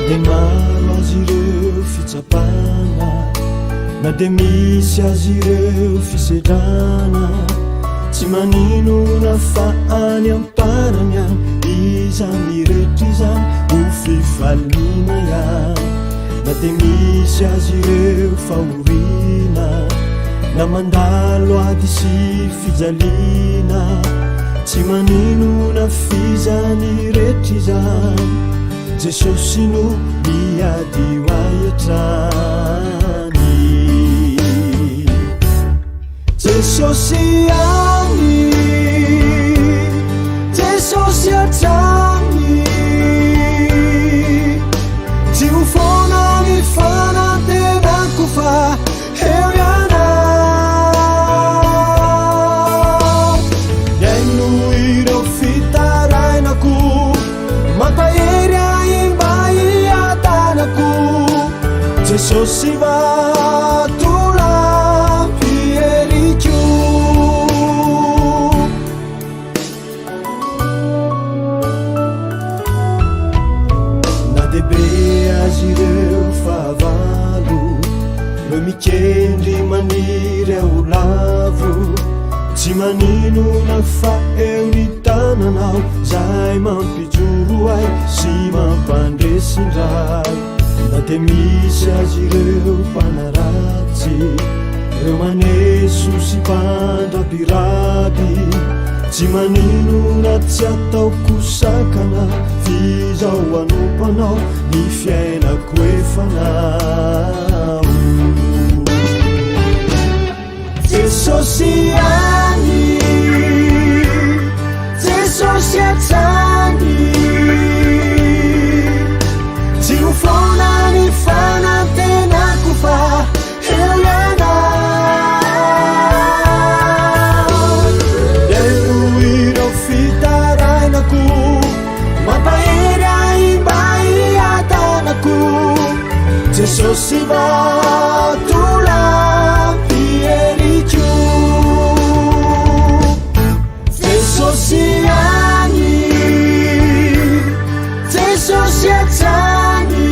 dia maro azy ireo fitsapana, na dia misy azy ireo fisedrana, tsy maninona fa any am-parany any izany rehetra izany ho fifaliana ihany. Na dia misy azy ireo fahoriana, na mandalo ady sy fijaliana, tsy maninona f'izany rehetra izany, Jesosy no miady ho ahy hatrany. Jesosy ihany, Jesosy hatrany. Tsy ho foana ny fanantenako fa eo ianao. Mihaino ireo fitarainako, mampahery ahy mba hiadanako. Jesosy vatolampy heriko. Na dia be azy ireo fahavalo, ireo mikendry maniry aho lavo, tsy maninona fa eo ny tananao zay mampijoro ahy sy mampandresy indray. Na dia misy azy ireo mpanaratsy, ireo maneso sy mpandrabiraby, tsy maninona tsy ataoko sakana, f'izao hanompo anao ny fiainako efa nao. Jesosy ihany, Jesosy hatrany. Tsy ho foana ny fanantenako fa eo ianao. Mihaino ireo fitarainako, mampahery ahy mba hiadanako. Jesosy vatolampy heriko. Jesosy ihany, Jesosy hatrany.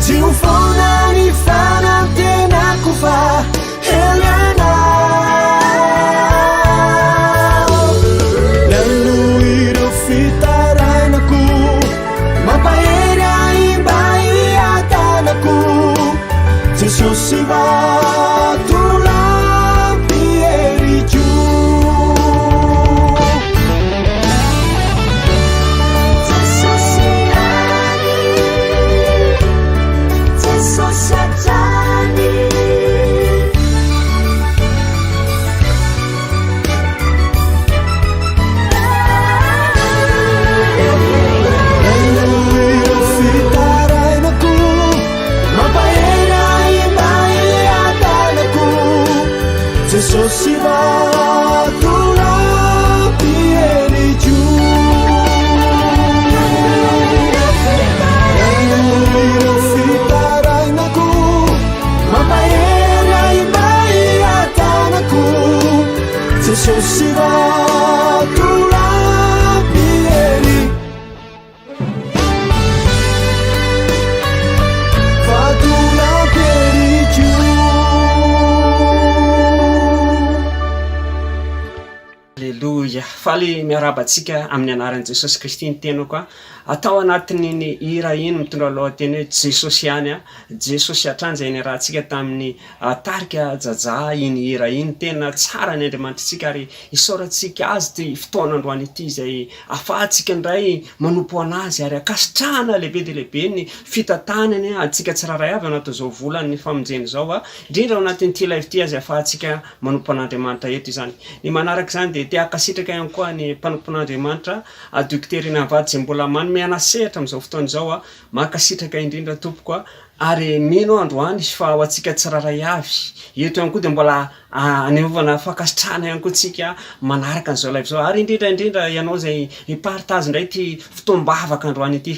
Tsy ho foana ny fanantenako fa eo ianao. Mihaino ireo fitarainako, Mampahery ahy mba hiadanako Jesosy vatolampy heriko. Jesosy ihany, Jesosy hatrany. Jesosy vatolampy heriko. Ireo fitarainako, mampahery ahy mba hiadanako. Jesosy vatolampy hery. Vatolampy heriko. Aleloia! Faly miarahaba antsika amin'ny anaran'i Jesosy Kristy ny tenako a. Atao anatin'iny hira iny mitondra lohateny hoe Jesosy ihany a, Jesosy hatrany izay niarahantsika tamin'ny tarika Jaja iny hira iny. Tena tsara ny Andriamanitritsika ary isaorantsika Azy ity fotoana androany ity izay afahantsika indray manompo an'Azy ary ankasitrahana lehibe dia lehibe ny fitantanany antsika tsirairay avy anatin'izao volan'ny famonjena izao, indrindra ao anatin'ity live ity izay afahantsika manompo an'Andriamanitra eto izany. Ny manaraka izany dia te hankasitraka ihany koa ny mpanompon'Andriamanitra Dokotera Ina Mivady izay mbola manome ana sehatra amin'izao fotoana izao. Mankasitraka indrindra tompoko a. Ary mino aho androany fa ho antsika tsirairay avy eto ihany koa dia mbola hanehovana fankasitrahana ihany koa tsika manaraka an'izao live izao, ary indrindra indrindra ianao izay hi-partage indray ity fotoam-bavaka androany ity.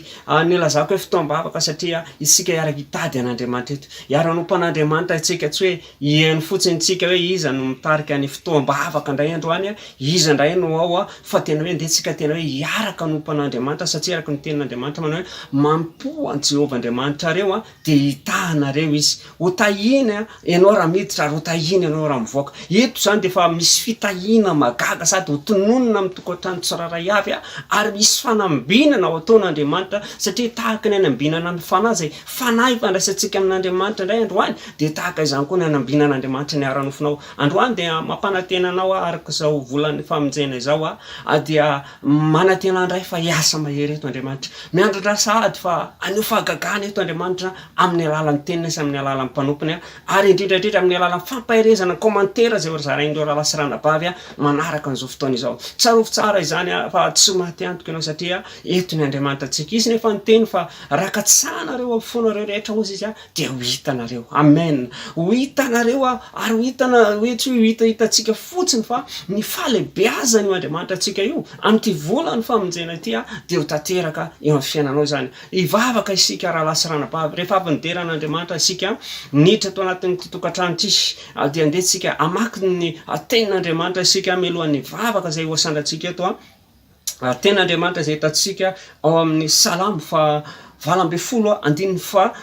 Nilazako hoe fotoam-bavaka satria isika hiaraka hitady an'Andriamanitra eto, hiara-hanompo an'Andriamanitra isika, tsy hoe hihaino fotsiny tsika hoe iza no mitarika ny fotoam-bavaka indray androany, iza indray no ao, fa tena hoe ndeha tsika tena hoe hiaraka hanompo an'Andriamanitra satria araka ny tenin'Andriamanitra manao hoe manompoa an'i Jehovah Andriamanitrareo dia hitaha anareo Izy. Ho tahiany ianao raha miditra ary ho tahiany ianao raha mivoaka. Eto izany dia efa misy fitahiana mahagaga sady ho tononina amin'ny tokantrano tsirairay avy ary misy fanambinana ho ataon'Andriamanitra satria tahaka ny anambinana ny fanahy izay fanahy ifandraisantsika amin'Andriamanitra indray androany dia tahaka izany koa ny anambinan'Andriamanitra ny ara-nofonao. Androany dia mampanantena anao aho araka izao volan'ny famonjena izao aho dia manantena indray fa hiasa mahery eto Andriamanitra. Miandrandra sahady fa haneho fahagagana eto Andriamanitra amin'ny alalan'ny teniny sy amin'ny alalan'ny mpanompony ary indrindra indrindra amin'ny alalan'ny fampaherezana commentaire izay hozarain'ireo rahalahy sy ranabavy manaraka an'izao fotoana izao. Tsarovy tsara izany fa tsy maty antoka ianao satria eto ny Andriamanitra antsika. Izy nefa niteny fa raha katsahanareo amin'ny fonareo rehetra hozy izy dia ho hitanareo. Amen. Ho hitanareo aho ary ho hitana hoe tsy hoe ho hitahitantsika fotsiny fa ny fahalehibeazan'io Andriamanitra antsika io amin'ity volan'ny famonjena ity dia ho tanteraka eo amin'ny fiainanao izany. Hivavaka isika rahalahy sy ranabavy rehefa avy nidera an'Andriamanitra isika niditra tao anatin'ity tokantrano ity dia andeha tsika hamaky ny tenin'Andriamanitra isika mialohan'ny vavaka izay ho asandrantsika eto. Tenin'Andriamanitra izay hitantsika ao amin'ny Salamo faha 18 andininy faha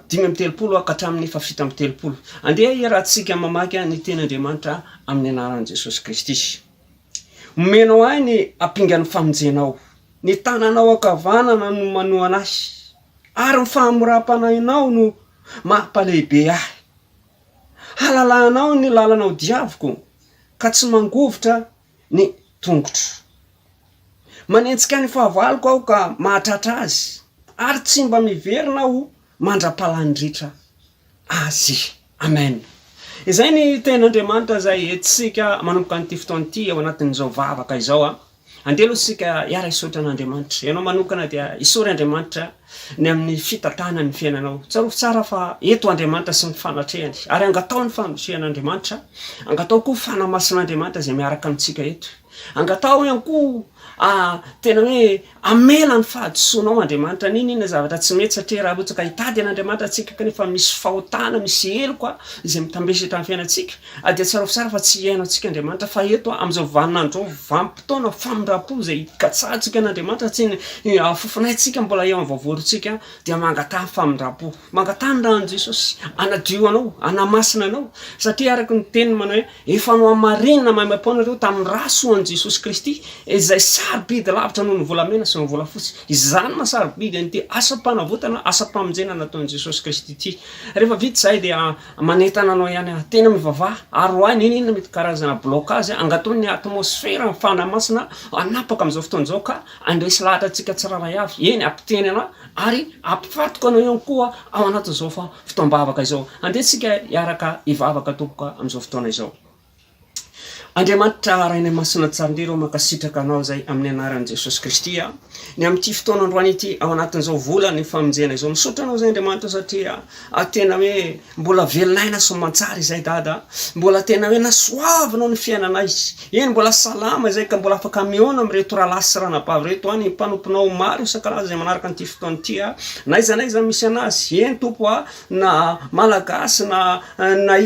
35 ka hatramin'ny faha 37. Andeha hiarahantsika mamaky ny tenin'Andriamanitra amin'ny anaran'i Jesosy Kristy. Omenao ahy ny ampingan'ny famonjenao, ny tananao ankavanana no manohana ahy, ary ny fahamoram-panahinao no mampalehibe ahy. Halalahanao ny lalana hodiaviko, ka tsy mangovitra ny tongotro. Manenjika ny fahavaloko aho ka mahatratra azy, ary tsy mba miverina aho mandra-pahalany ritra azy. Amen. Izay ny tenin'Andriamanitra izay entintsika manomboka an'ity fotoana ity ao anatin'izao vavaka izao. Andeha aloha isika hiara-hisaotra an'Andriamanitra. Ianao manokana dia isaory Andriamanitra ny amin'ny fitantanany ny fiainanao. Tsarovy tsara fa eto Andriamanitra sy ny fanatrehany, ary angataho ny fandrosehan'Andriamanitra, angataho koa fanamasin'Andriamanitra izay miaraka amintsika eto. Angataho ihany koa tena hoe hamela ny fahadisoanao Andriamanitra, n'inon'inona zavatra tsy mety satria raha rotsaka hitady an'Andriamanitra tsika kanefa misy fahotana, misy heloka izay mitambesatra amin'ny fiainantsika, dia tsarovy tsara fa tsy hihaino antsika Andriamanitra fa eto amin'izao vaninandro izao, vanim-potoana famindram-po izay ikatsahantsika an'Andriamanitra, tsy ny fofonaintsika mbola eo amin'ny vavorontsika dia mangataha famindram-po, mangataha ny ran'i Jesosy hanadio anao, hanamasina anao satria araka ny teniny manao hoe Efa nohamarinina maimaimpoana ireo tamin'ny ra soan'i Jesosy Kristy, izay sarobidy lavitra noho ny volamena sy ny volafotsy. Izany maha sarobidy an'ity asam-panavotana, asam-pamonjena nataon'i Jesosy Kristy ity. Rehefa vita izay dia manentana anao ihany aho, tena mivavaha, ary roahy n'inon'inona mety karazana blocage, angatoy ny atmosfera ny Fanahy Masina hanapaka amin'izao fotoana izao ka handresy lahatra antsika tsirairay avy, eny hampiteny anao ary hampifatoka anao ihany koa ao anatin'izao fotoam-bavaka izao. Andeha tsika hiaraka hivavaka tompoko amin'izao fotoana izao. Andriamanitra Rainay Masina Tsara Indrindra ô mankasitraka Anao izay amin'ny anaran'i Jesosy Kristy a. Ny amin'ity fotoana androany ity ao anatin'izao volan'ny famonjena izao. Misaotra Anao izay Andriamanitra satria tena hoe mbola velon'aina soamantsara izay Dada. Mbola tena hoe nasoavinao ny fiainanay. Eny mbola salama izay ka mbola afaka mihaona amin'ireto rahalahy sy ranabavy ireto any mpanomponao maro isan-karazany izay manaraka an'ity fotoana ity a. N'aiza n'aiza misy anazy, eny Tompo a, na Malagasy na na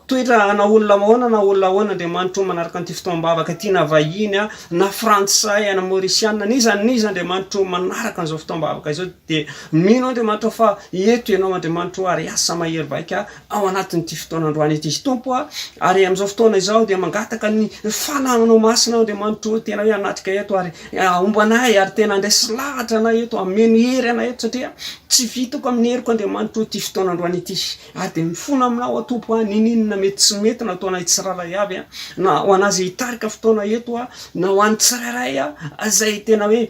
toetra na olona ahoana na olona ahoana Andriamanitra o manaraka an'ity fotoam-bavaka ity na vahiny a, na frantsay na maorisiana n'iza n'iza Andriamanitra o manaraka an'izao fotoam-bavaka izao dia mino Andriamanitra fa eto ianao Andriamanitra o ary asa mahery vaika ao anatin'ity fotoana androany ity Tompo a, ary amin'izao fotoana izao dia mangataka ny Fanahinao Masina aho Andriamanitra o, tena hoe hanatrika eto ary homba anay ary tena handresy lahatra anay eto, hameno hery anay eto satria tsy vitako amin'ny heriko Andriamanitra o ity fotoana androany ity, ary dia mifona aminao aho Tompo a, n'inon'inona mety tsy mety nataonay tsirairay avy a, na ho an'azy hitarika fotoana eto a, na ho an'ny tsirairay a, izay tena hoe.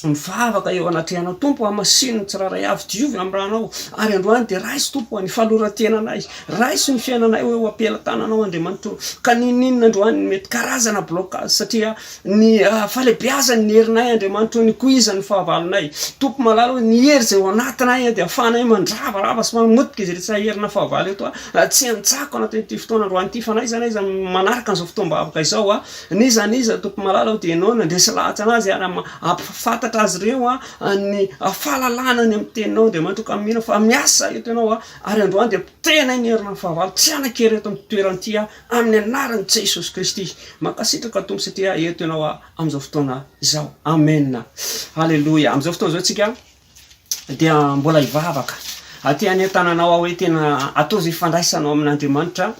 Mivavaka eo anatrehanao Tompo hamasino ny tsirairay avy diovy amin'ny ranao ary androany dia raiso Tompo ny faloran-tenanay raiso ny fiainanay ho eo am-pelatananao Andriamanitra o ka n'inon'inona androany ny mety karazana blocage satria ny fahalebiazany ny herinay Andriamanitra o nikoizan'ny fahavalonay Tompo malala o ny hery izay ao anatinay dia afahanay mandravarava sy mamotika izay rehetra herina fahavalo eto a tsy hantsako anatin'ity fotoana androany ity fa na aiza na aiza manaraka an'izao fotoam-bavaka izao a N'iza n'iza Tompo malala o dia Ianao nandresy lahatra anazy ary hampifantatra azy ireo ny fahalalana ny amin'ny teninao Andriamanitra o ka mino fa miasa eto Ianao ary androany dia potehina ny herina ny fahavalo tsy hanan-kery eto amin'ity toerana ity aho amin'ny anaran'i Jesosy Kristy. Mankasitraka Tompo satria eto Ianao amin'izao fotoana izao. Amen. Haleloia. Amin'izao fotoana izao tsika dia mbola hivavaka. Aty anentananao aho hoe tena ataovy ifandraisanao amin'Andriamanitra.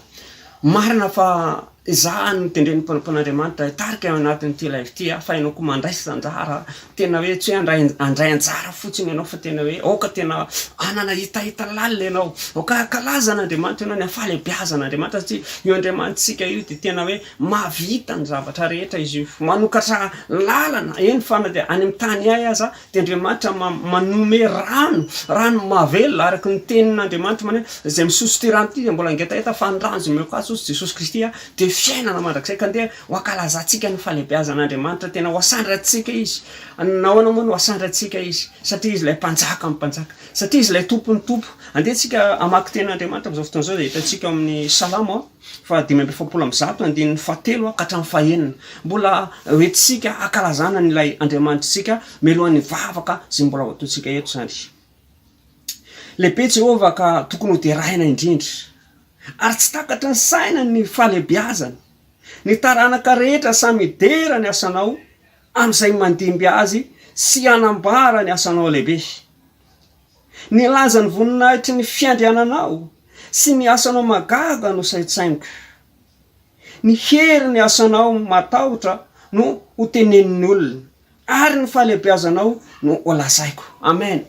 Marina fa izaho no tendren'ny mpanompon'Andriamanitra hitarika ao anatin'ity live ity aho fa ianao koa mandraisa anjara. Tena hoe tsy hoe handray handray anjara fotsiny ianao fa tena hoe aoka tena hanana hetaheta lalina ianao. Aoka hankalaza an'Andriamanitra ianao, ny hafalebiazan'Andriamanitra satria io Andriamanitsika io dia tena hoe mahavita ny zavatra rehetra izy io. Manokatra lalana, eny fa na dia any amin'ny tany hay aza Dia Andriamanitra manome rano, rano mahavelona araka ny tenin'Andriamanitra manao hoe izay misotro ity rano ity dia mbola hangetaheta fa ny rano izay omeko azy hozy Jesosy Kristy dia fiainana mandrakizay ka ndeha ho ankalazantsika ny fahalehibeazan'Andriamanitra tena ho asandratsika Izy. Nahoana moa no asandratsika Izy? Satria Izy ilay Mpanjaka amin'ny mpanjaka, satria Izy ilay Tompon'ny tompo. Andeha tsika hamaky tenin'Andriamanitra amin'izao fotoana izao izay hitantsika ao amin'ny Salamo. Faha 145 andininy fahatelo ka hatramin'ny fahenina. Mbola hoentintsika hankalazana an'ilay Andriamanitritsika mialohan'ny vavaka izay mbola ho ataontsika eto izany. Lehibe Jehovah ka tokony hoderaina indrindra, ary tsy takatry ny saina ny fahalehibeazany. Ny taranaka rehetra samy hidera ny asanao amin'izay mandimby azy sy hanambara ny asanao lehibe. Nilaza ny voninahitry ny fiandriananao sy ny asanao mahagaga no saintsainiko. Ny hery ny asanao matahotra no ho tenenin'ny olona, ary ny fahalehibeazanao no holazaiko. Amen.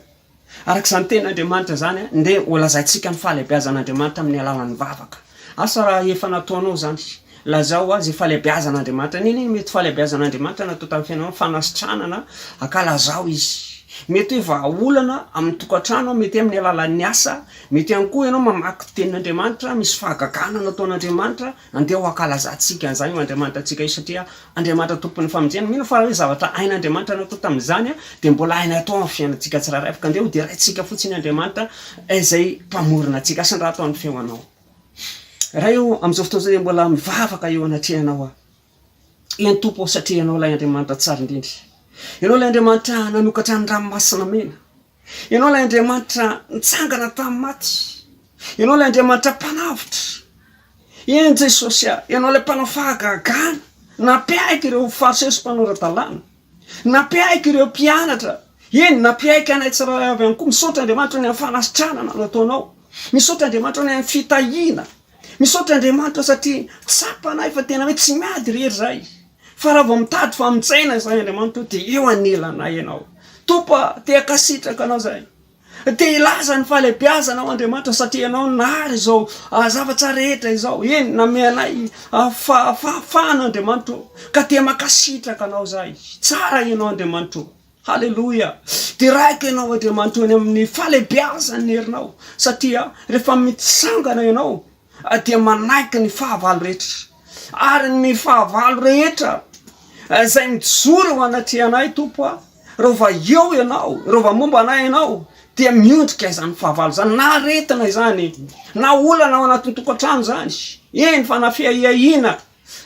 Araka izany tenin'Andriamanitra izany, ndeha holazaintsika ny fahalehibeazan'Andriamanitra amin'ny alalan'ny vavaka. Asa raha efa nataonao izany. Lazao azy fahalehibeazan'Andriamanitra. N'inona no mety fahalehibeazan'Andriamanitra natao tamin'ny fiainanao? Fanasitranana, ankalazao Izy. Mety hoe vahaolana amin'ny tokantrano, mety hoe amin'ny alalan'ny asa, mety ihany koa ianao mamaky tenin'Andriamanitra, misy fahagagana nataon'Andriamanitra, andeha ho ankalazantsika an'izany io Andriamanitra antsika io satria Andriamanitra tompon'ny famonjena. Mino aho fa hoe zavatra hain'Andriamanitra natao tamin'izany dia mbola hainy atao amin'ny fiainantsika tsirairay. Ka andeha ho deraintsika fotsiny Andriamanitra izay mpamorona antsika. Asandrato ny feo anao. Ray ô, amin'izao fotoana izao dia mbola mivavaka eo anatrehanao aho. Eny Tompo ô, satria Ianao ilay Andriamanitra tsara indrindra. Ianao ilay Andriamanitra nanokatra ny ranomasina mena. Ianao ilay Andriamanitra nitsangana tamin'ny maty. Ianao ilay Andriamanitra mpanavotra. Eny Jesosy a, Ianao ilay mpanao fahagagana. Nampiaiky ireo Fariseo sy mpanora-dalàna. Nampiaiky ireo mpianatra. Eny, nampiaiky anay tsirairay avy ihany koa. Misaotra Andriamanitra ny amin'ny fanasitranana nataonao. Misaotra Andriamanitra ny amin'ny fitahiana. Misaotra Andriamanitra satria tsapanay fa tena hoe tsy miady irery izahay. Fa raha vao mitady famonjena izahay Andriamanitra dia eo anilanay Ianao. Tompo a, te hankasitraka Anao izahay. Te hilaza ny fahalehibeazanao Andriamanitra satria Ianao nahary izao zavatra rehetra izao. Eny, nanome anay fahafahana Andriamanitra ô, ka te mankasitraka Anao izahay. Tsara Ianao Andriamanitra ô. Haleloia! Deraiko Ianao Andriamanitra eny amin'ny fahalehibeazan'ny herinao satria rehefa mitsangana Ianao dia manaiky ny fahavalo rehetra ary ny fahavalo rehetra izay mijoro eo anatrehanay Tompo a, rehova eo Ianao, rehova momba anay Ianao dia miondrika izany fahavalo izany, na aretina izany, na olana ao anatin'ny tokantrano izany, eny fa na fiahiahiana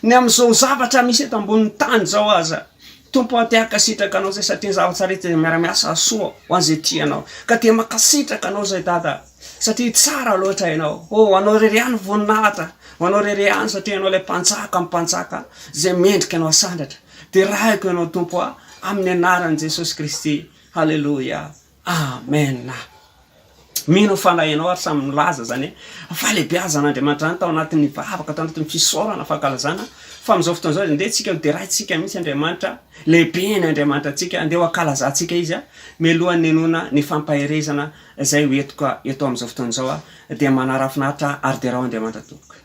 Ny amin'izao zavatra misy eto ambonin'ny tany izao aza, Tompo a, te hankasitraka Anao izay satria ny zavatra rehetra dia miara-miasa soa ho an'izay tia Anao. Ka dia mankasitraka Anao izay Dada, satria tsara loatra Ianao. Oh, ho Anao irery ihany ny voninahitra, ho Anao irery ihany satria Ianao ilay Mpanjaka amin'ny mpanjaka izay mendrika Anao hasandratra. Derahiko Ianao Tompo a, amin'ny anaran'i Jesosy Kristy. Haleloia. Amen. Mino fa na ianao ary samy milaza izany hoe fahalehibeazan'Andriamanitra izany tao anatin'ny vavaka, tao anatin'ny fisaorana, fankalazana, fa amin'izao fotoana izao dia ndeha tsika ho deraintsika mihitsy Andriamanitra, lehibe ny Andriamanitra antsika, andeha ho ankalazantsika Izy mialohan'ny henoana ny fampaherezana izay ho entiko eto amin'izao fotoana izao dia manarafinaritra ary derao Andriamanitra tompoko.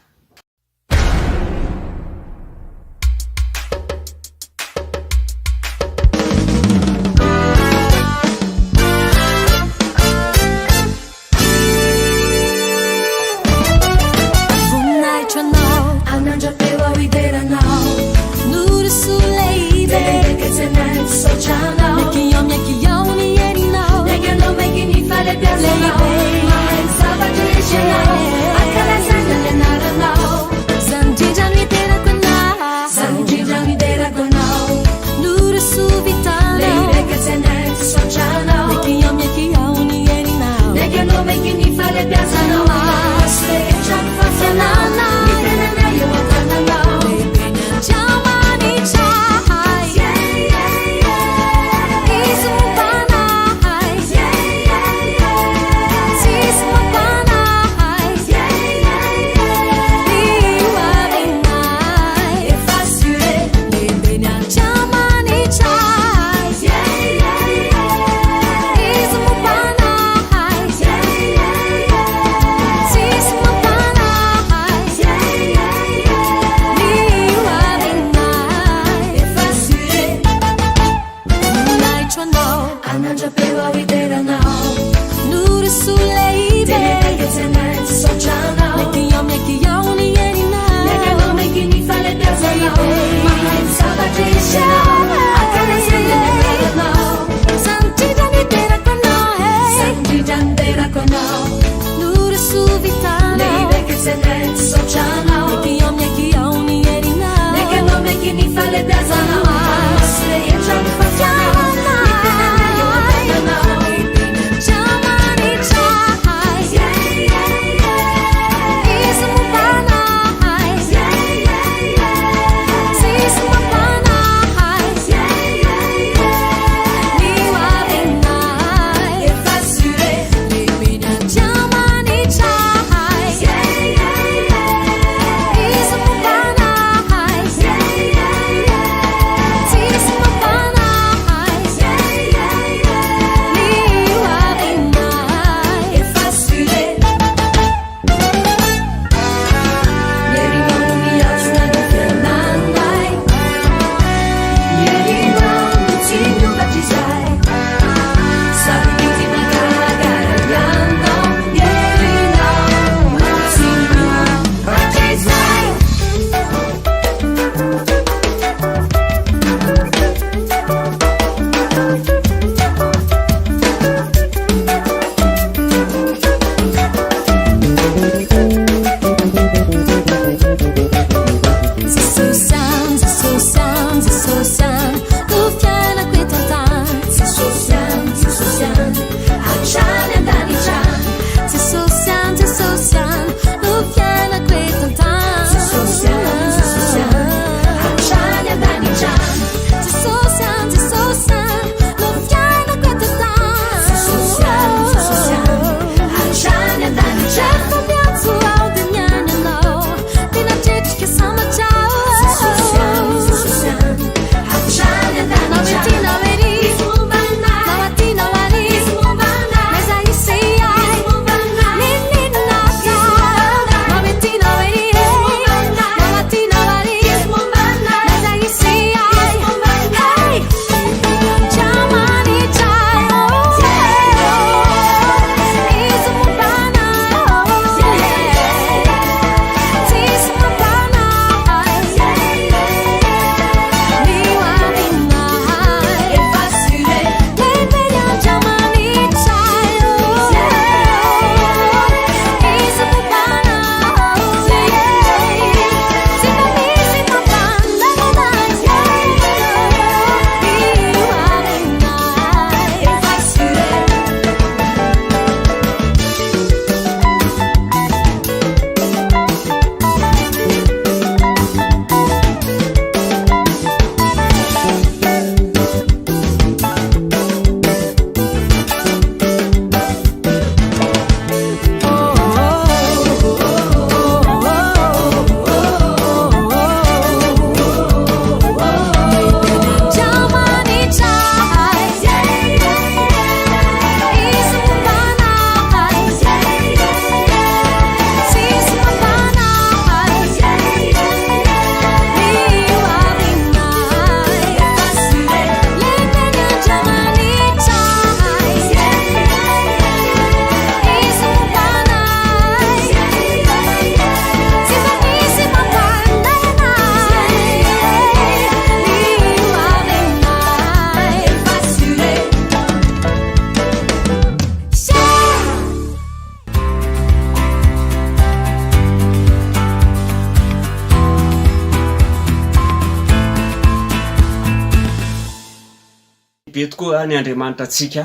Be tokoa ny Andriamanitra antsika,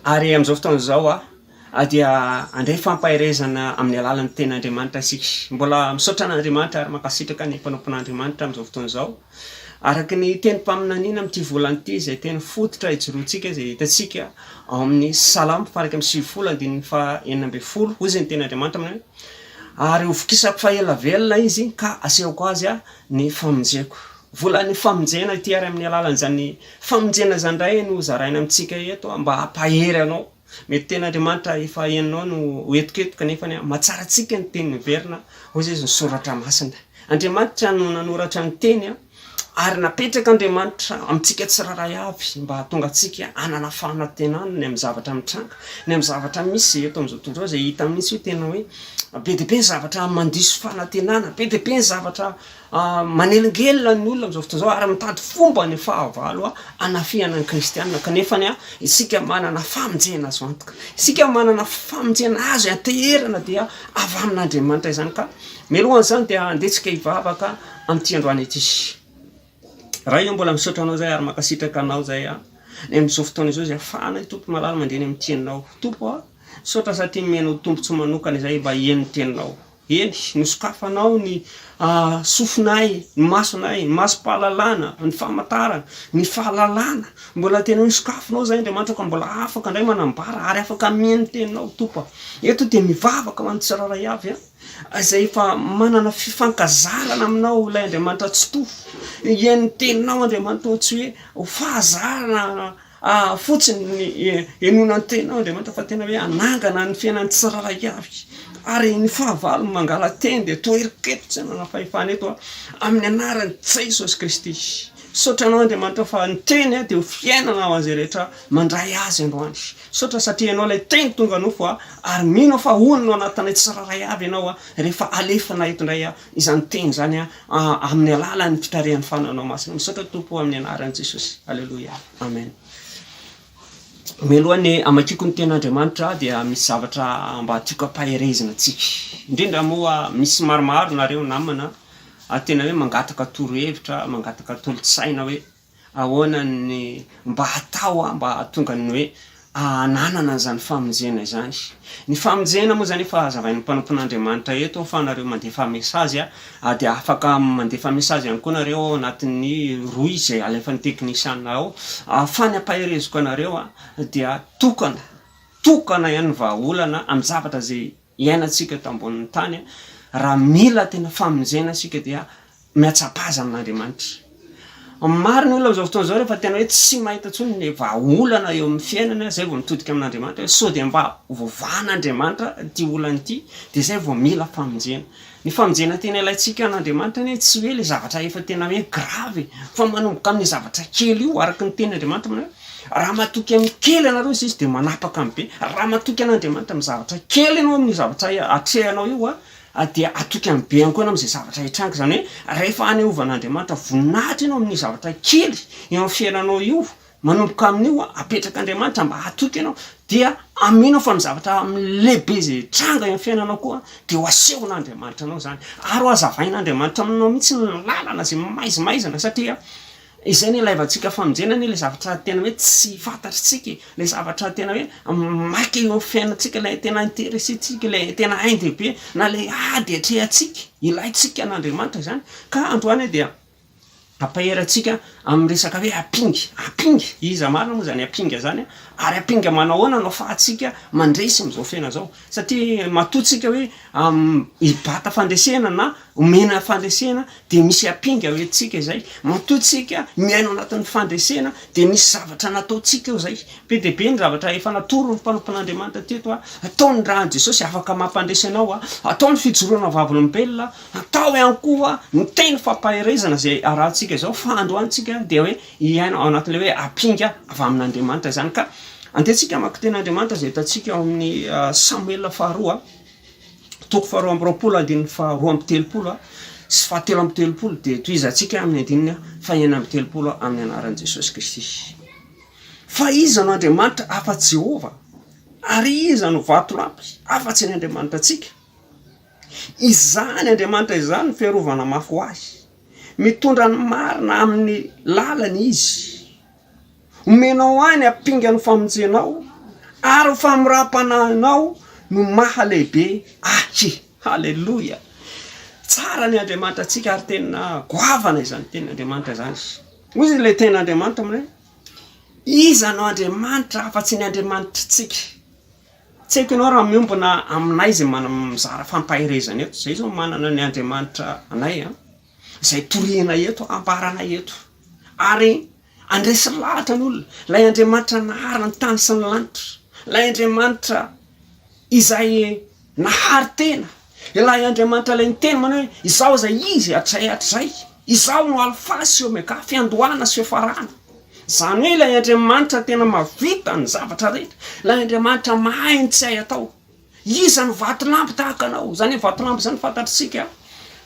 ary amin'izao fotoana izao dia handray fampaherezana amin'ny alalan'ny tenin'Andriamanitra isika. Mbola misaotra an'Andriamanitra ary mankasitraka ny mpanompon'Andriamanitra amin'izao fotoana izao. Araka ny tenim-paminaniana amin'ity volana ity, izay teny fototra ijoroantsika, izay hitantsika ao amin'ny Salamo faha 91 andininy faha 16, hoy izy ny tenin'Andriamanitra aminay hoe, Ary hovokisako faha ela velona izy ka asehoko azy ny famonjeko. Volan'ny famonjena ity ary amin'ny alalan'izany famonjena izany indray no zaraina amintsika eto mba hampahery anao. Mety tena Andriamanitra efa henonao no ho etoketoka nefa ny mahatsara antsika ny teny miverina hoy izy ny soratra masina. Andriamanitra no nanoratra ny teny. Ary napetrak'Andriamanitra amintsika tsirairay avy mba hahatonga antsika hanana fanantenana ny amin'ny zavatra mitranga, ny amin'ny zavatra misy eto amin'izao tontolo izao, izay hita mihitsy hoe tena hoe be dia be ny zavatra mandiso fanantenana, be dia be ny zavatra manelingelina ny olona amin'izao fotoana izao ary mitady fomba ny fahavalo hanafihana ny kristiana, kanefa isika manana famonjena azo antoka, isika manana famonjena azo ianteherana dia avy amin'Andriamanitra izany ka mialohan'izany dia andeha tsika hivavaka amin'ity androany ity. Ray ô mbola misaotra anao zahay ary mankasitraka anao zahay a, ny amin'izao fotoana izao izay afahanay Tompo malala mandeha any amin'ny teninao. Tompo a, misaotra satria nomenao tombontsoa manokana izahay mba hiheno ny teninao. Eny, nosokafanao ny sofinay, ny masonay, ny masom-pahalalana, ny famantarana, ny fahalalana. Mbola tena hoe nosokafinao zahay Andriamanitra ka mbola afaka indray manambara ary afaka miheno ny teninao Tompo a. Eto dia mivavaka ho an'ny tsirairay avy a. Izay efa manana fifankazarana aminao ilay Andriamanitra Tsitoha. Hihaino ny teninao Andriamanitra ô, tsy hoe ho fahazarana fotsiny ny henoina ny teninao Andriamanitra fa tena hoe hanangana ny fiainan'ny tsirairay avy. Ary ny fahavalo mangala-teny dia toheriko eto tsy hanana fahefana eto amin'ny anaran'i Jesosy Kristy. Misaotra anao Andriamanitra fa ny teny dia ho fiainana ho an'izay rehetra mandray azy androany. Misaotra satria ianao ilay teny tonga nofo a, ary mino aho fa honina ao anatinay tsirairay avy ianao a, rehefa alefanay eto indray a, izany teny izany a, amin'ny alalan'ny fitarihan'ny Fananao Masina. Misaotra Tompo amin'ny anaran'i Jesosy. Aleloia. Amen. Mialoha ny hamakiako ny tenin'Andriamanitra dia misy zavatra mba tiako ampaherezina antsika. Indrindra moa misy maromaro nareo namana tena hoe mangataka torohevitra, mangataka tolo-tsaina hoe Ahoana ny mba hatao mba hahatonga ny hoe hananana an'izany famonjena izany? Ny famonjena moa izany efa hazavain'ny mpanompon'Andriamanitra eto fa nareo mandefa message dia afaka mandefa message ihany koa nareo ao anatin'ny rohy izay alefan'ny teknisiana ao fa ny ampahereziko anareo dia tokana, tokana ihany ny vahaolana amin'ny zavatra izay iainantsika eto ambonin'ny tany, raha mila tena famonjena isika dia mihatsapaza amin'Andriamanitra. Maro ny olona amin'izao fotoana izao rehefa tena hoe tsy mahita intsony ny vahaolana eo amin'ny fiainana, izay vao mitodika amin'Andriamanitra hoe sao dia mba voavahan'Andriamanitra ity olana ity, dia izay vao mila famonjena. Ny famonjena tena ilaintsika an'Andriamanitra anie tsy hoe ilay zavatra efa tena hoe grave e, fa manomboka amin'io zavatra kely io, araka ny tenin'Andriamanitra manao hoe raha matoky amin'ny kely ianareo hoy izy dia manapaka amin'ny be, raha matoky an'Andriamanitra amin'ny zavatra kely ianao amin'io zavatra atrehanao io an, dia hatoky amin'ny be ihany koa ianao amin'izay zavatra hitranga, izany hoe rehefa aneovan'Andriamanitra voninahitra ianao amin'io zavatra kely eo amin'ny fiainanao io, Manomboka amin'io, apetrak'Andriamanitra mba hatoky ianao, dia amino fa ny zavatra lehibe izay hitranga eo amin'ny fiainanao koa dia ho asehon'Andriamanitra anao izany, ary ho hazavain'Andriamanitra aminao mihitsy ny lalana izay maizimaizina, satria izay no ilaivantsika famonjena anie ilay zavatra tena hoe tsy fantatritsika e, ilay zavatra tena hoe maika eo amin'ny fiainantsika, ilay tena interessentsika, ilay tena ain-dehibe na ilay ady atrehantsika, ilaintsika an'Andriamanitra izany, ka androany aho dia. Hampahery antsika amin'ny resaka hoe ampinga, ampinga, iza marina moa izany ampinga izany an? Ary ampinga manao ahoana no afahantsika mandresy amin'izao fiainana izao? Satria matoa tsika hoe hibata fandresena na omena fandresena dia misy ampinga ho entintsika izay, matoa tsika miaina ao anatin'ny fandresena dia misy zavatra nataontsika eo izay, be dia be ny zavatra efa natoron'ny mpanompon'Andriamanitra teto an, atao ny ran'i Jesosy afaka mampandresy anao an, atao ny fijoroana vavolombelona, Atao ihany koa ny teny fampaherezana izay arahantsika izao fa androany tsika dia hoe hiaina ao anatin'ilay hoe ampinga avy amin'Andriamanitra izany ka andeha tsika hamaky tenin'Andriamanitra izay hitantsika ao amin'ny Samoela faharoa toko faharoa amby roapolo andininy faharoa amby telopolo sy fahatelo amby telopolo dia tohizantsika amin'ny andininy fahenina amby telopolo amin'ny anaran'i Jesosy Kristy. Fa iza no Andriamanitra afa-tsy Jehovah? Ary iza no vatolampy afa-tsy ny Andriamanitra antsika? Izany Andriamanitra izany no fiarovana mafy ho ahy. Mitondra ny marina amin'ny lalany Izy. Omenao ahy ny ampingan'ny famonjenao, ary ny famoram-panahinao no maha lehibe ahy. Haleloia! Tsara ny Andriamanitra antsika ary tena goavana izany tenin'Andriamanitra izany. Hoy ilay tenin'Andriamanitra aminay hoe, Iza no Andriamanitra afa-tsy ny Andriamanitritsika? Tsy haiko ianao raha miombona aminay izay mizara fampaherezana eto, izay izao manana ny Andriamanitra anay an, izay torianay eto, ambaranay eto, ary handresy lahatra ny olona, ilay Andriamanitra nahary ny tany sy ny lanitra, ilay Andriamanitra izay nahary tena, ilay Andriamanitra ilay niteny manao hoe izaho izay izy hatrizay hatrizay. Izaho no Alfa sy Omega, fiandohana sy fiafarana. Izany hoe ilay Andriamanitra tena mahavita ny zavatra rehetra, ilay Andriamanitra mahay ny tsy hay atao. Iza no vatolampy tahaka anao? Izany hoe vatolampy izany fantatr'isika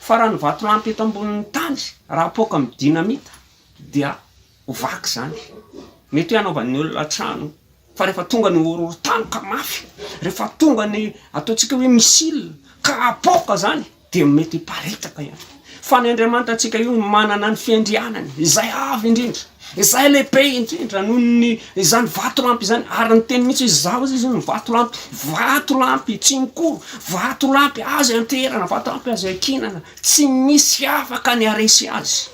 fa raha ny vatolampy eto ambonin'ny tany raha apoaka amin'ny dynamite dia ho vaky izany. Mety hoe hanaovan'ny olona trano fa rehefa tonga ny horohorontany ka mafy, rehefa tonga ny ataontsika hoe missile ka apoaka izany dia mety hiparitaka ihany. Fa ny Andriamanitra antsika io manana ny fiandrianany, izay avo indrindra, izay lehibe indrindra noho ny izany vatolampy izany, ary niteny mihitsy izy, izaho izy no vatolampy, vatolampy tsy mikoro, vatolampy azo ianteherana, vatolampy azo iankinana, tsy misy afaka ny haresy azy.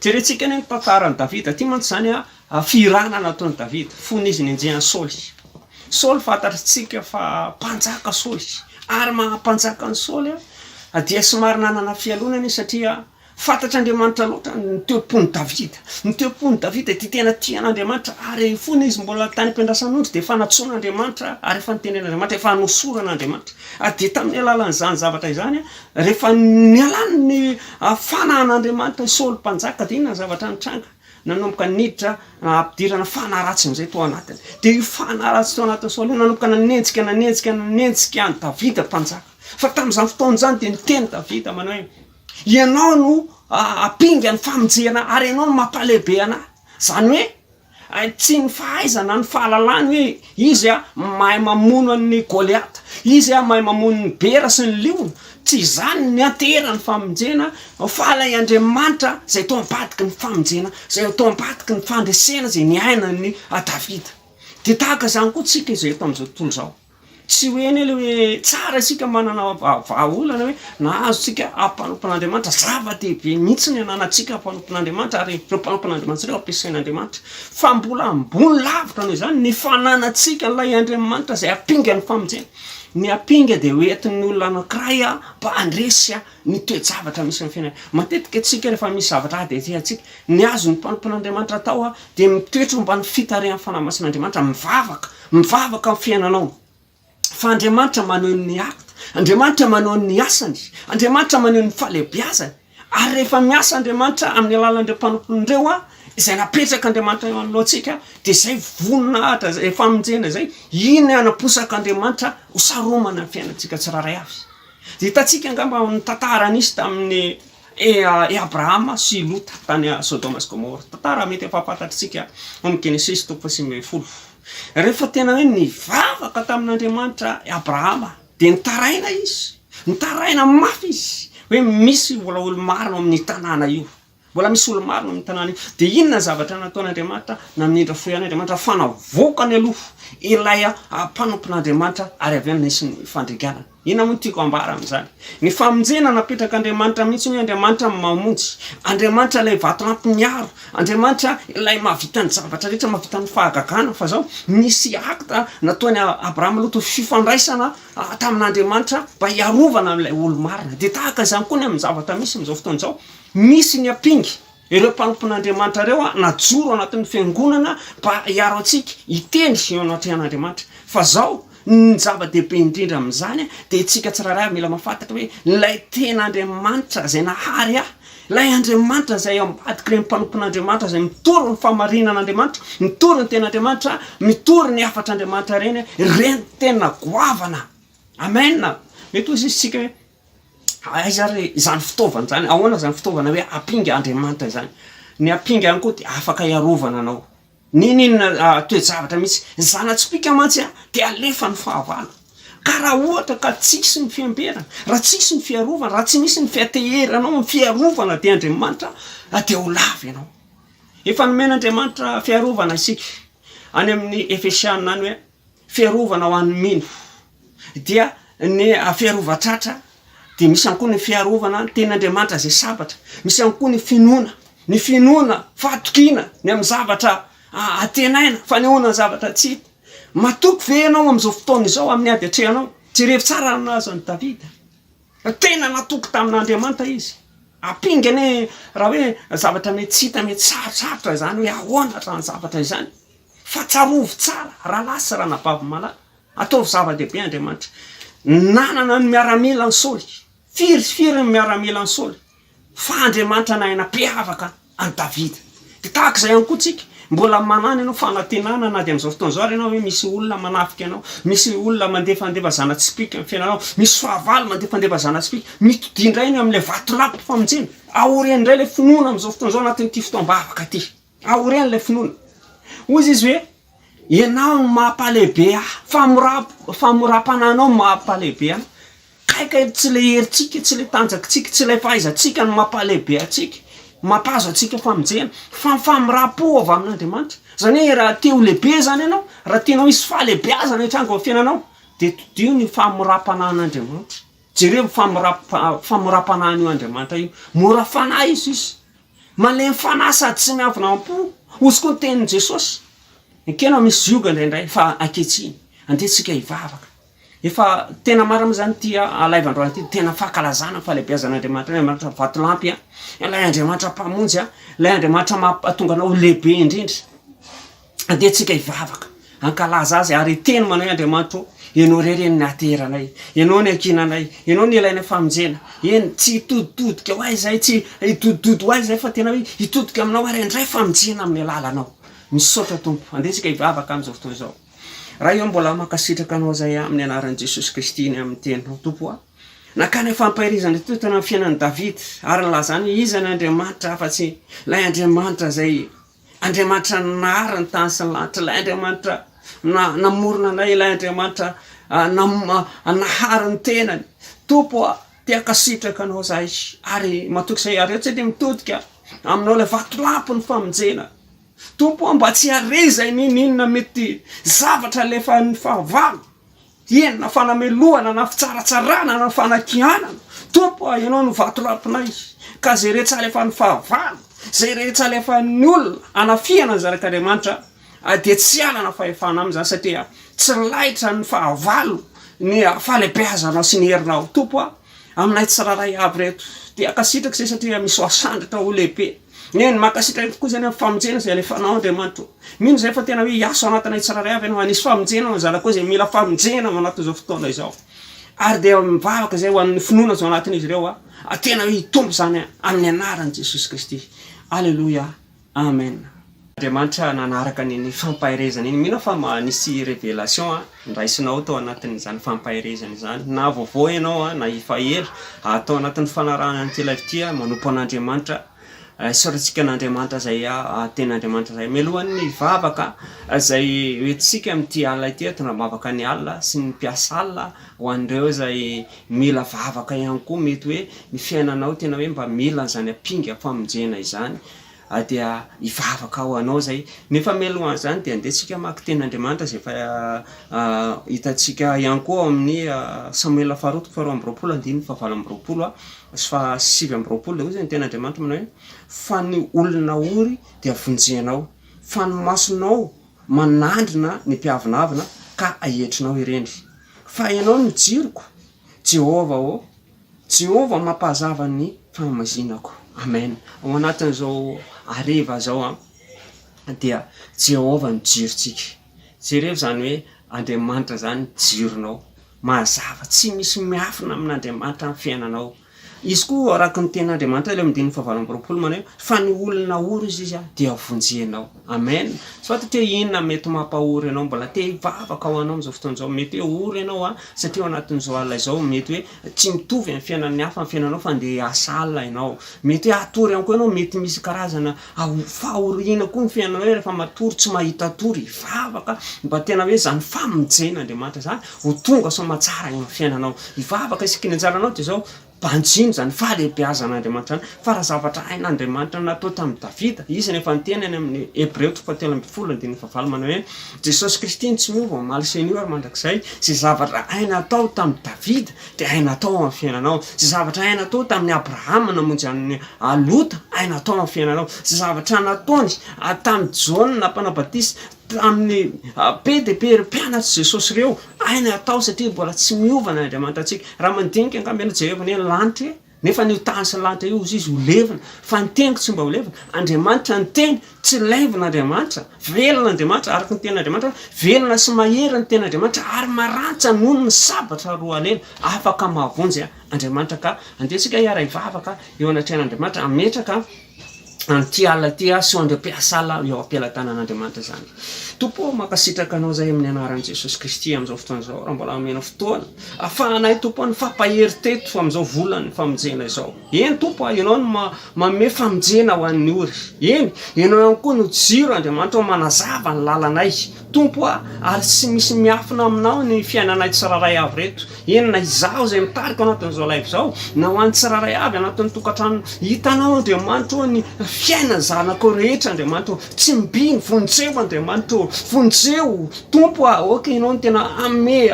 Jerentsika anie ny tantaran'i Davida, ity mantsy izany a, fihirana nataon'i Davida fony izy nenjehan'i Saoly. Saoly fantatritsika fa mpanjaka Saoly, ary maha mpanjaka an'i Saoly a, dia somary nanana fialonana izy satria fantatr'Andriamanitra loatra ny toe-pon'i Davida. Ny toe-pon'i Davida dia tena tia an'Andriamanitra, ary fony izy mbola tany am-piandrasan'ondry dia efa nantsoin'Andriamanitra ary efa nitenen'Andriamanitra, efa nosoran'Andriamanitra. Ary dia tamin'ny alalan'izany zavatra izany, rehefa nialany ny fanahin'Andriamanitra i Saoly mpanjaka dia inona ny zavatra nitranga? Nanomboka niditra nampidirana fanahy ratsy amin'izay tao anatiny. Dia io fanahy ratsy tao anatin'i Saoly io nanomboka nanenjika, nanenjika, nanenjika an'i Davida mpanjaka. Fa tamin'izany fotoana izany dia niteny Davida manao hoe, Ianao no ampinga ny famonjena ahy ary ianao no mampalehibe anahy. Izany hoe Tsy ny fahaizana, ny fahalalany hoe izy mahay mamono an'i Goliata, izy mahay mamono ny bera sy ny liona, tsy izany ny nianteherany famonjena fa ilay Andriamanitra izay tao ambadiky ny famonjena, izay tao ambadiky ny fandresena izay niainan'i Davida. Dia tahaka izany koa tsika izay eto amin'izao tontolo izao. Tsy hoe anie le hoe tsara isika manana vahaolana hoe nahazo tsika mpanompon'Andriamanitra, zava-dehibe mihitsy ny ananantsika mpanompon'Andriamanitra ary ireo mpanompon'Andriamanitra ireo ampiasain'Andriamanitra, fa mbola ambony lavitra noho izany ny fananantsika an'ilay Andriamanitra izay ampingan'ny famonjena. Ny ampinga dia hoentin'ny olona anankiray mba handresy ny toe-javatra misy amin'ny fiainana. Matetika isika rehefa misy zavatra ady atrehantsika, ny azon'ny mpanompon'Andriamanitra atao dia mitoetra eo ambany fitarihan'ny Fanahy Masin'Andriamanitra, mivavaka, mivavaka amin'ny fiainanao. Fa Andriamanitra maneho ny acte, Andriamanitra maneho ny asany, Andriamanitra maneho ny fahalehibiazany. Ary rehefa miasa Andriamanitra amin'ny alalan'ireo mpanompony ireo, izay napetrak'Andriamanitra eo anoloantsika, dia izay voninahitra, izay famonjena izay, iny anaposak'Andriamanitra ho saromana ny fiainantsika tsirairay avy. Hitantsika angamba ny tantara nisy tamin'i i Abrahama sy i Lota tany Sodoma sy Gomora. Tantara mety efa fantatritsika ao amin'ny Genesisy toko faha-19. Rehefa tena hoe nivavaka tamin'Andriamanitra i Abrahama dia nitaraina izy, nitaraina mafy izy hoe misy mbola olo-marina ao amin'io tanàna io. Mbola misy olo-marina ao amin'io tanàna io. Dia inona ny zavatra nataon'Andriamanitra? Namindra fo ihany Andriamanitra fa navoakany aloha ilay mpanompon'Andriamanitra ary avy eo nisy ny fandringanana. Inona moa no tiako ambara amin'izany? Ny famonjena napetrak'Andriamanitra mihitsy hoe Andriamanitra no mamonjy, Andriamanitra ilay vatolampy miaro, Andriamanitra ilay mahavita ny zavatra rehetra, mahavita ny fahagagana. Fa zao, nisy acte nataon'i Abrahama aloha toy fifandraisana tamin'Andriamanitra mba hiarovana an'ilay olo-marina. Dia tahaka izany koa ny amin'ny zavatra misy amin'izao fotoana izao. Misy ny ampinga, ireo mpanompon'Andriamanitra ireo najoro anatin'ny fiangonana mba hiaro antsika, hitendry eo anatrehan'Andriamanitra. Fa zao, ny zava-dehibe indrindra amin'izany dia isika tsirairay avy mila mahafantatra hoe ilay tena Andriamanitra izay nahary ahy, ilay Andriamanitra izay ao ambadik'ireny mpanompon'Andriamanitra izay mitory ny fahamarinan'Andriamanitra, mitory ny ten'Andriamanitra, mitory ny hafatr'Andriamanitra ireny, ireny tena goavana. Amen! Mety hoy isika hoe Aiza ary izany fitaovana izany? Ahoana izany fitaovana hoe ampinga Andriamanitra izany? Ny ampinga ihany koa dia afaka hiarovana anao. N'inon'inona toe-javatra misy. Ny zana-tsipìka mantsy dia alefan'ny fahavalo. Ka raha ohatra ka tsisy ny fiambenana, raha tsisy ny fiarovana, raha tsy misy ny fianteheranao amin'ny fiarovana dia Andriamanitra dia ho lavo ianao. Efa nomen'Andriamanitra fiarovana isika. Any amin'ny Efesiana any hoe fiarovana ho an'ny mino. dia ny fiarovan-tratra, dia misy ihany koa ny fiarovana ny tenin'Andriamanitra izay sabatra, misy ihany koa ny finoana, ny finoana, fahatokiana ny amin'ny zavatra antenaina, fanehoana ny zavatra tsy hita. Matoky ve ianao amin'izao fotoana izao amin'ny ady atrehanao? Jerevo tsara ny nahazo an'i Davida. Tena natoky tamin'Andriamanitra izy. Ampinga anie raha hoe zavatra mety tsy hita, mety sarotsarotra izany hoe ahoana izany zavatra izany. Fa tsarovy tsara, rahalahy sy ranabavy malala, Ataovy zava-dehibe Andriamanitra. Nanana ny miaramilan'i Saoly. Firy sy firy ny miaramilan'i Saoly. Fa Andriamanitra nahay nampiavaka an'i Davida. Dia tahaka izay ihany koa tsika, mbola manana ianao fanantenana na dia amin'izao fotoana izao ary ianao hoe misy olona manafika anao, misy olona mandefandefa zana-tsipìka amin'ny fiainanao, misy fahavalo mandefandefa zana-tsipìka, mitodia indray eny amin'ilay vatolampy famonjena, aoreno indray ilay finoana amin'izao fotoana izao anatin'ity fotoam-bavaka ity, aoreno ilay finoana. Hoy izy hoe, Ianao no mampalehibe ahy, famora- famoram-panahinao no mampalehibe ahy. Kay kay tsy ilay herintsika, tsy ilay tanjakitsika, tsy ilay fahaizantsika no mampalehibe antsika, mampahazo antsika famonjena, fa ny famindram-po avy amin'Andriamanitra. Izany hoe raha te ho lehibe izany ianao, raha tianao hisy fahalehibeazana hitranga ao amin'ny fiainanao, dia todiho ny famoram-panahin'Andriamanitra. Jereo ny famora- famoram-panahin'io Andriamanitra io. Mora fanahy izy izy. Malemy fanahy sady tsy miavona am-po, hozy koa ny tenin'i Jesosy. Ekena misy zioga indraindray fa ankehitriny, andeha tsika hivavaka. Efa tena marina moa zany ity live androany ity, tena fankalazana ny fahalehibeazan'Andriamanitra, Andriamanitra vatolampy a, ilay Andriamanitra mpamonjy a, ilay Andriamanitra mampatonga anao ho lehibe indrindra. Andeha tsika hivavaka, hankalaza azy ary hiteny manao hoe Andriamanitra ô, Ianao irery eny ny ateranay, Ianao ny ankinanay, Ianao ny ilainay famonjena. Eny, tsy hitoditodika ho aiza izahay, tsy hidodidody ho aiza izahay fa tena hoe hitodika aminao ary handray famonjena amin'ny alalanao. Misaotra Tompo. Andeha tsika hivavaka amin'izao fotoana izao. Ray ô mbola mankasitraka anao izay amin'ny anaran'i Jesosy Kristy ny amin'ny teninao Tompo a. Nakany fampaherezana teto amin'ny fiainan'i Davida ary nilazany hoe iza ny Andriamanitra afa-tsy ilay Andriamanitra izay Andriamanitra nahary ny tany sy ny lanitra, ilay Andriamanitra namorona anay, ilay Andriamanitra nahary ny tenany. Tompo a, te hankasitraka anao izahay ary matoky izay ary tsy dia mitodika aminao ilay vatolampy ny famonjena. Tompo a, mba tsy hare izay n'inon'inona mety zavatra alefan'ny fahavalo, eny na fanamelohana na fitsaratsarana na fanakianana. Tompo a, Ianao no vatolampinay, ka izay rehetra alefan'ny fahavalo, izay rehetra alefan'ny olona hanafihana ny zanak'Andriamanitra dia tsy hanana fahefana aminy izany satria tsy laitra ny fahavalo ny fahalehibeazanao sy ny herinao. Tompo a, aminay tsirairay avy ireto dia ankasitraka izay satria misy ho asandratra ho lehibe. Eny, mankasitraka tokoa izany amin'ny famonjena izay alefanao Andriamanitra o. Mino izahay fa tena hoe hiasa ao anatinay tsirairay avy Ianao, hanisy famonjena ho an'ny zanakao izay mila famonjena ao anatin'izao fotoana izao. Ary dia mivavaka izay ho an'ny finoana izao anatin'izy ireo aho, tena hoe hitombo izany amin'ny anaran'i Jesosy Kristy. Aleloia. Amen. Andriamanitra nanaraka an'iny fampaherezana iny. Mino aho fa mba nisy révélation nraisinao tao anatin'izany fampaherezana izany. Na vaovao ianao na efa ela, tao anatin'ny fanarahana an'ity live ity, manompo an'Andriamanitra. Isaorantsika an'Andriamanitra izay tenin'Andriamanitra izay. Mialohan'ny hivavaka izay hoentintsika amin'ity alina ity, tondra-bavaka ny alina sy ny mpiasa alina ho an'ireo izay mila vavaka ihany koa, mety hoe ny fiainanao tena hoe mba mila an'izany ampinga famonjena izany dia hivavaka ho anao izay. Nefa mialohan'izany dia andeha tsika hamaky tenin'Andriamanitra izay efa hitantsika ihany koa ao amin'ny Samoela faharoa toko faharoa amby roapolo andininy fahavalo amby roapolo sy faha 29 dia hoy izay ny tenin'Andriamanitra manao hoe fa ny olona ory dia vonjenao fa ny masonao manandrina ny mpiavonavona ka aetrinao ireny. Fa ianao no jiroko, Jehovah ô, Jehovah mampahazava ny fahamazinako. Amen. Ao anatin'izao hariva izao an, dia Jehovah no jirontsika. Jereo izany hoe Andriamanitra izany jironao. Mazava, tsy misy miafina amin'Andriamanitra ny fiainanao. Izy koa araka ny tenin'Andriamanitra ilay andininy fahavalo 28 manao hoe fa ny olona ory izy izy dia vonjenao. Amen. Tsy fantatro hoe inona mety mampahory anao, mbola te hivavaka ho anao amin'izao fotoana izao. Mety hoe ory ianao an, satria ao anatin'izao alina izao mety hoe tsy mitovy amin'ny fiainan'ny hafa ny fiainanao fa andeha hiasa alina ianao. Mety hoe hatory ihany koa ianao, mety misy karazana fahoriana koa ny fiainanao hoe rehefa matory tsy mahita tory, hivavaka mba tena hoe izany famonjen'Andriamanitra izany ho tonga soamatsara eo amin'ny fiainanao. Hivavaka isaky ny anjaranao dia izao, banjino izany fahalehibeazan'Andriamanitra izany, fa raha zavatra hain'Andriamanitra natao tamin'i Davida, izy no efa niteny any amin'ny Hebreo toko fahatelo ambin'ny folo andininy fahavalo manao hoe, Jesosy Kristy no tsy miova omaly sy anio ary mandrakizay, izay zavatra hay natao tamin'i Davida dia hay natao amin'ny fiainanao, izay zavatra hay natao tamin'i Abrahama namonjy an'i Lota hay natao amin'ny fiainanao, izay zavatra nataony tamin'i Jaona mpanao batisa, tamin'ny be dia be ireo mpianatr'i Jesosy ireo, hainy atao satria mbola tsy miova ny Andriamanitra antsika. Raha mandinika angamba ianao, jereo anie ny lanitra e! Nefa an'io tany sy ny lanitra io hozy izy ho levona, fa ny teniko tsy mba ho levona. Andriamanitra ny teny, tsy levona Andriamanitra, velona Andriamanitra, araka ny tenin'Andriamanitra, velona sy mahery ny tenin'Andriamanitra ary maranitra noho ny sabatra roalela, afaka mahavonjy Andriamanitra ka andeha tsika hiara-hivavaka eo anatrehan'Andriamanitra, hametraka an'ity alina ity aho sy ho an'ireo mpiasa alina eo am-pelatanan'Andriamanitra izany. Tompo ô, mankasitraka Anao izahay amin'ny anaran'i Jesosy Kristy amin'izao fotoana izao, raha mbola omena fotoana ahafahanay Tompo ô nifampahery teto amin'izao volan'ny famonjena izao. Eny Tompo a, Ianao no manome famonjena ho an'ny ory. Eny, Ianao ihany koa no jiro Andriamanitra ô manazava ny lalanay. Tompo a, ary tsy misy miafina aminao ny fiainanay tsirairay avy ireto. Eny na izaho izay mitarika ao anatin'izao live izao, na ho an'ny tsirairay avy anatin'ny tokantrano, hitanao Andriamanitra ô ny fiainan'ny zanakao rehetra Andriamanitra ô, tsimbino, vonjeo Andriamanitra ô, vonjeo Tompo a, ok ianao no tena hanome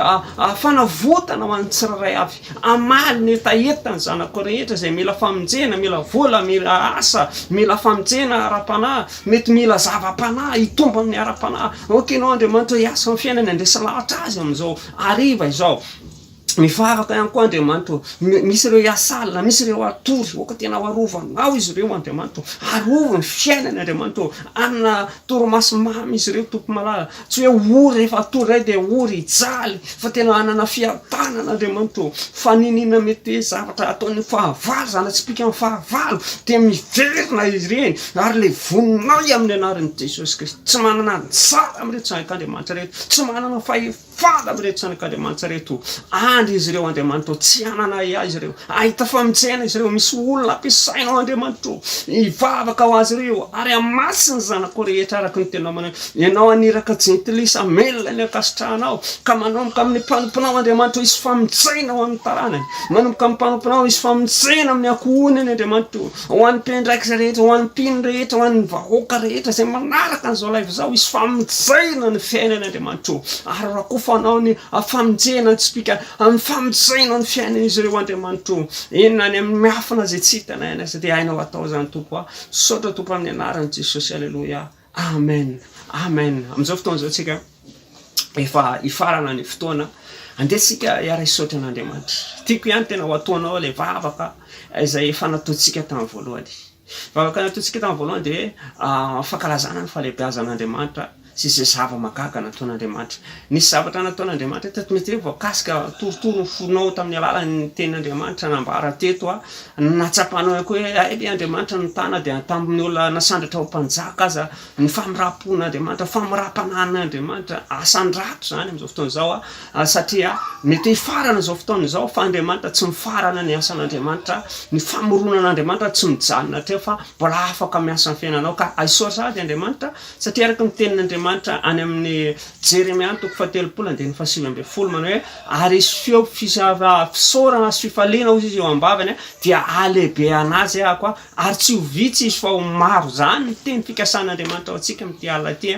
fanavotana ho an'ny tsirairay avy, hamaly ny hetahetan'ny zanakao rehetra izay mila famonjena, mila vola, mila asa, mila famonjena ara-panahy, mety mila zava-panahy, hitombo amin'ny ara-panahy, ok ianao Andriamanitra ô hiasa amin'ny fiainany, handresy lahatra azy amin'izao hariva izao. Mivavaka ihany koa Andriamanitra ô. Misy ireo hiasa alina, misy ireo hatory. Aoka tena ho arovanao izy ireo Andriamanitra ô. Arovy ny fiainany Andriamanitra ô. Hanana torimaso mamy izy ireo Tompo malala. Tsy hoe ory rehefa hatory indray dia ory hijaly fa tena hanana fiadanana Andriamanitra ô. Fa n'inon'inona mety hoe zavatra ataon'ny fahavalo, zana-tsipìkan'ny fahavalo dia miverina ireny ary levoninay amin'ny anaran'i Jesosy Kristy. Tsy manana anjara amin'ireto zanak'Andriamanitra ireto, tsy manana fahefana. Fara amin'ireto zanak'Andriamanitra ireto andry izy ireo Andriamanitra ô, tsy hanana ahiahy izy ireo, hahita famonjena izy ireo, misy olona ampiasainao Andriamanitra ô, hivavaka ho azy ireo ary hamatsy ny zanakao rehetra araka ny teninao manao hoe, Ianao haniraka jentilisa hamelona ny ankasitrahanao, ka manomboka amin'ny mpanomponao Andriamanitra ô, hisy famonjena ho an'ny taranany, manomboka amin'ny mpanomponao hisy famonjena amin'ny ankohonany Andriamanitra ô. Ho an'ny mpiandraikitra rehetra, ho an'ny mpino rehetra, ho an'ny vahoaka rehetra izay manaraka an'izao live izao, hisy famonjena ny fiainany Andriamanitra o. Ary rakofanao ny famonjena ny tsipìka amin'ny famonjena ny fiainan'izy ireo Andriamanitra o. Eny na any amin'ny miafina izay tsy hitanay any aza dia hainao atao izany Tompo a. Misaotra Tompo amin'ny anaran'i Jesosy Aleloia. Amen Amen Amin'izao fotoana izao tsika efa hifarana ny fotoana andeha tsika hiara-hisaotra an'Andriamanitra. Tiako ihany tena ho ataonao ilay vavaka izay efa nataontsika tamin'ny voalohany. Vavaka nataontsika tamin'ny voalohany dia hoe fankalazana ny fahalehibeazan'Andriamanitra sy izay zava-mahagaga nataon'Andriamanitra. Nisy zavatra nataon'Andriamanitra teto mety hoe voakasika torotoro ny fonao tamin'ny alalan'ny tenin'Andriamanitra nambara teto a. Nahatsapanao ihany koa hoe hay ve Andriamanitra nitana dia tamin'ny olona nasandratra ho mpanjaka aza ny famindram-pon'Andriamanitra, famindram-panahin'Andriamanitra, asandrato izany amin'izao fotoana izao a, satria mety hoe hifarana izao fotoana izao fa Andriamanitra tsy mifarana ny asan'Andriamanitra, ny famoronan'Andriamanitra tsy mijanona hatreo fa mbola afaka miasa amin'ny fiainanao ka aisory sahady Andriamanitra satria araka ny tenin'Andriamanitra any amin'ny Jeremia toko fahatelopolo andininy fahasivy ambin'ny folo manao hoe ary hisy feo fisaorana sy fifaliana hozy izy eo am-bavany dia hahalehibe anazy aho koa ary tsy ho vitsy izy fa ho maro. Izany ny teny fikasan'Andriamanitra ho antsika amin'ity alina ity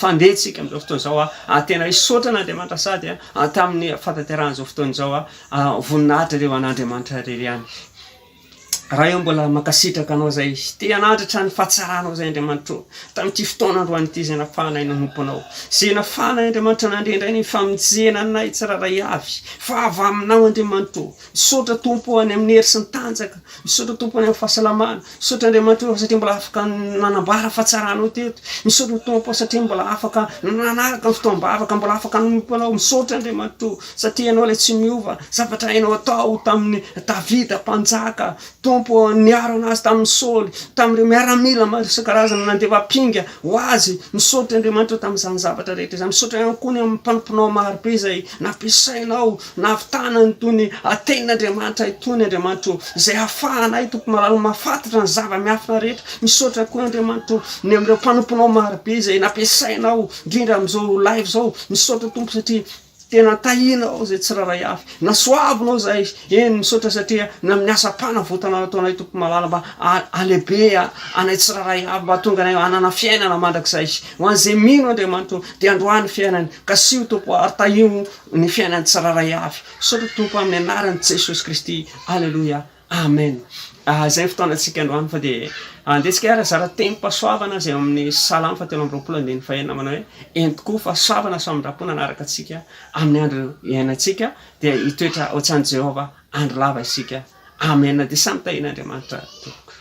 fandeha tsika amin'izao fotoana izao a tena hisaotra an'Andriamanitra sady tamin'ny fahatanterahan'izao fotoana izao voninahitra ireo an'Andriamanitra irery ihany. Ray ô mbola mankasitraka anao zay te hanandratra ny fahatsaranao zay Andriamanitra ô tamin'ity fotoana androany ity izay nafahanay nanompo anao izay nafahanay Andriamanitra nandre indray ny famonjena anay tsirairay avy fa avy aminao Andriamanitra ô misaotra Tompo ô any amin'ny hery sy ny tanjaka misaotra Tompo any amin'ny fahasalamana misaotra Andriamanitra ô satria mbola afaka nanambara fahatsaranao teto misaotra Tompo ô satria mbola afaka nanaraka ny fotoam-bavaka mbola afaka nanompo anao misaotra Andriamanitra ô Satria Ianao ilay tsy miova, zavatra hainao atao tamin'i Davida mpanjaka, Tompo ô, niaro an'azy tamin'i Saoly, tamin'ireo miaramila maro isan-karazany nandefa ampinga ho azy. Misaotra Andriamanitra tamin'izany zavatra rehetra izany. Misaotra ihany koa ny amin'ny mpanomponao maro be izay nampiasainao nahavitana an'itony tenin'Andriamanitra itony, Andriamanitra ô, izay ahafahanay, Tompo malala, mahafantatra ny zava-miafina rehetra. Misaotra koa Andriamanitra ô, ny amin'ireo mpanomponao maro be izay nampiasainao, indrindra amin'izao live izao. Misaotra Tompo satria Tena tahianao izay tsirairay avy. Nasoavinao izahay. Eny, misaotra satria na amin'ny asam-panavotana nataonay Tompo malala mba halehibe anay tsirairay avy mba hahatonga anay hanana fiainana mandrakizay. Ho an'izay mino Andriamanitra dia androahy ny fiainany. Kasiho Tompo ary tahio ny fiainany tsirairay avy. Misaotra Tompo amin'ny anaran'i Jesosy Kristy. Aleloia. Amen. Izay ny fotoanantsika androany fa dia andeha tsika hiara hizara tenim-pahasoavana izay ao amin'ny Salamo fahatelo amby roapolo andininy fahenina manao hoe eny tokoa fahasoavana sy famindram-po nanaraka antsika amin'ny andro iainantsika dia hitoetra ao an-tsahan'i Jehovah andro lava isika. Amen. Dia samy tahian'Andriamanitra tompoko.